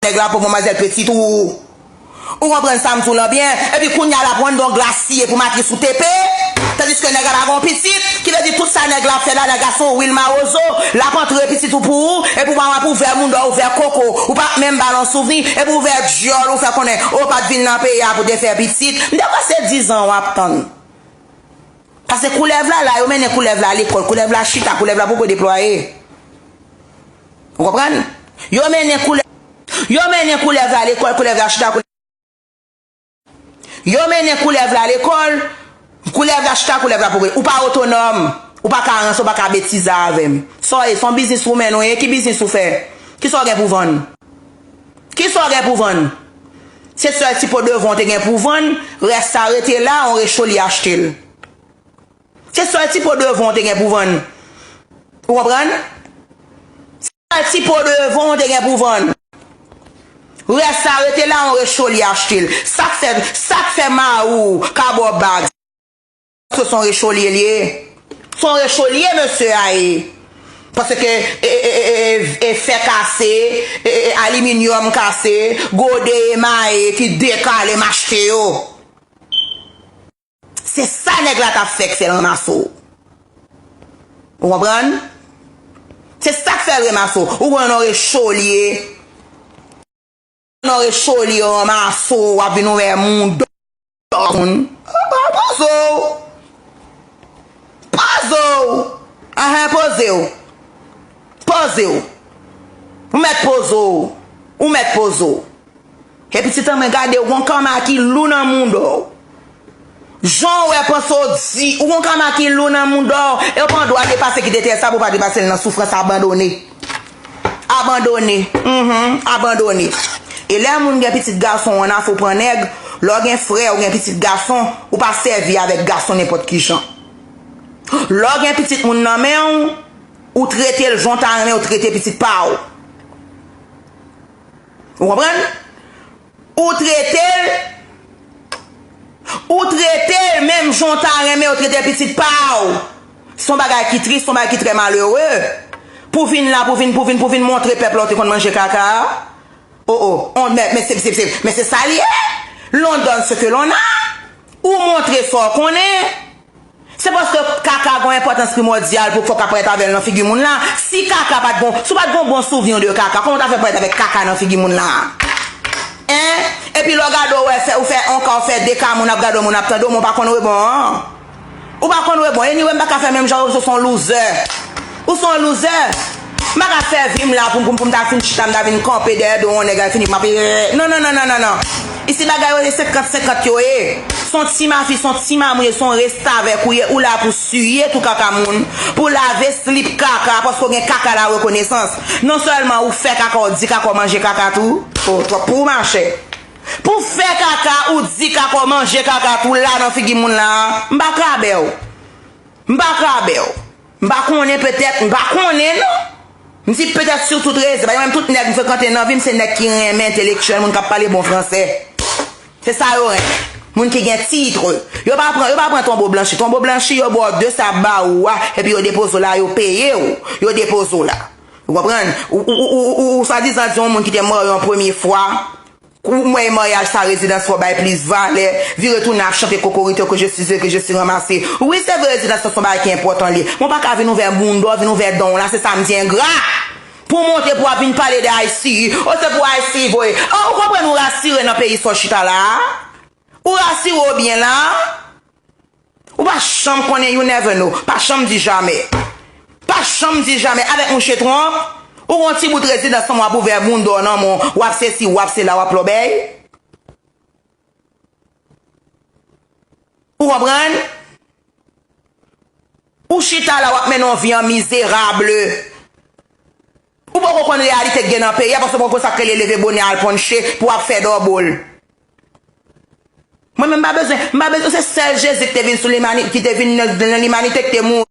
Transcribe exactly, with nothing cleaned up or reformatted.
nèg la pou manmwazèl pitit ou. Ou konprann sa m di w lan byen? Epi kounye a l ap rann don glasiye pou matris ou tepe, tandiske nèg la pa gen pitit, ki vle di tout sa nèg la ap fè la, nèg la se yon wil mawozo, l ap antre pitit ou pou ou, epi ou pa wè pou ouvè moun dò, ouvè koko, ou pa menm ba l yon souvni, epi ouvè dyòl, ou fè konnen, ou pa t vin nan peyi a pou te fè pitit. M te kwè se dizan w ap tann. Paske koulèv la la, yo mennen koulèv la lekòl, koulèv la chita, koulèv la poko deplwaye. Ou konprann? Yo mennen koulèv, yo mennen koulèv la lekòl, koulèv la chita, koulèv Yo mennen koulèv la lekòl, koulèv la chita, koulèv la poko. Ou pa otonòm, ou pa ka ranse, ou pa ka betize avè m. Sa w ye, se yon bizniswoman ou ye, ki biznis ou fè? Kisa w gen pou vann? Kisa w gen pou vann? Se sèl ti po devan w te gen pou vann, rès sa rete la, yon recholi achte l. Se sèl ti po devan w te gen pou vann. Ou konprann? Se sèl ti po devan w te gen pou vann. Rès sa rete la, yon recholi achte l. Sa k fè, sa k fè mari w ka ba w bag? Paske se yon recholi l ye. Se yon recholi mesye a ye. Paske e, e, e, e, e, e fè kase, e, e, e aliminyòm kase, gode emaye ki dekale m achte yo. Se sa nèg la t ap fè k fè l ranmase w. Ou konprann? Se sa k fè l ranmase w. Ou konn yon recholi ye. Yon recholi ranmase w, w ap vin ouvè moun dò moun. Poze w. Poze w. Ahan, poze w. Poze w. Ou mèt poze w. Ou mèt poze w. E pitit an mwen gade w, gon kama ki lou nan mouda w. Jan w wè panse w di, ou gon kama ki lou nan mouda w, e w pa dwa depase ki detè sa pou w pa depase l nan soufrans abandone. Abandone. Mhm, abandone. E lè moun gen pitit gason, w ann afè w pran nèg, lè w gen frè, ou gen pitit gason, ou pa sèvi avèk gason nenpòt ki jan. Lè w gen pitit moun nan men w, ou trete l jan w ta renmen w trete pitit pa w. Ou konprann? Ou trete l, ou trete l menm jan w ta renmen w trete pitit pa w. Se yon bagay ki tris, se yon bagay ki trè malere. Pou vin la, pou vin, pou vin, pou vin montre pèp la w te konn manje kaka a. O, o, on, men, men se, se, se, men se sa l ye. L'on donne ce que l'on a. Ou montre sa w konnen. Se paske kaka gen yon enpòtans primòdyal pou fòk aparèt avè l nan figi moun la. Si kaka pa t gon, si w pa t gon bon souvni de kaka, kòman w ta fè parèt avèk kaka nan figi moun la? Hein? Epi lè w gade w wè fè, ou fè yon ka, ou fè de ka, moun ap gade w, moun ap tande w, men w pa konn rebon an. Ou pa konn rebon. Anyway, m pa ka fè menm jan, ou se yon loser. Ou se yon loser. M pa ka fè vi m la pou, pou, pou m ta fin chita, m ta vin kanpe dèyè do yon nèg al fini, m ap, non, non, non, non, non, non. Isi bagay yo se senkant senkant yo ye. Se yon ti mafi, se yon ti mamoun, se yon restavèk ou ye, ou la pou siye tou kaka moun, pou lave slip kaka, paske w gen kaka la rekonesans. Non sèlman ou fè kaka, ou di kaka, ou manje kaka tou. Oh, twòp pou ou, machè. Pou fè kaka, ou di kaka, ou manje kaka tou la nan figi moun la. M pa krabè w. M pa krabè w. M pa konnen petèt, m pa konnen non. M di petèt sou tout rezon. Paske mwen menm tout nèg m frekante nan vi m, se nèg ki renmen entelektyèl, moun k ap pale bon fransè. Se sa yo renmen. Moun ki gen tit. Yo pa pran, yo pa pran tonbo blanchi. Tonbo blanchi, yo ba w de sa ba ou a, epi yo depoze w la, yo peye w. Yo depoze w la. Ou konprann? Ou, ou, ou, ou, ou, ou swadizan di yon moun ki te marye yon premye fwa, ou mwen maryaj sa rezidans fò bay plis valè, vire tounen ap chante kokorito que je suis, que je suis ramassé. Wi, se vre rezidans lan se yon bagay ki enpòtan li ye. Men w pa ka vin ouvè moun dò, vin ouvè don w la, se samdi engra. Pou w montre pou w ap vin pale de I C U. O se pou I C U voye. O, ou konprann ou rasire nan peyi sa w chita la a? Ou rasire w byen la a? Ou pa janm konnen, you never know. Pa janm di jamè. Pa janm di jamè. Avèk mouche twonp, ou gon ti bout rezidans lan w ap ouvè moun dò nan men w, w ap sesi, w ap sela, w ap lòbèy. Ou konprann? Ou chita la, w ap mennen yon vi an mizerab. Ou poko konn reyalite k gen nan peyi a, paske w poko konn sa k rele leve bonè al ponche pou w ap fè dòbòl. Mwen menm m pa bezwen, m pa bezwen, se sèl Jezi ki te vin sou limani-, ki te vin nan, nan limanite, ki te mouri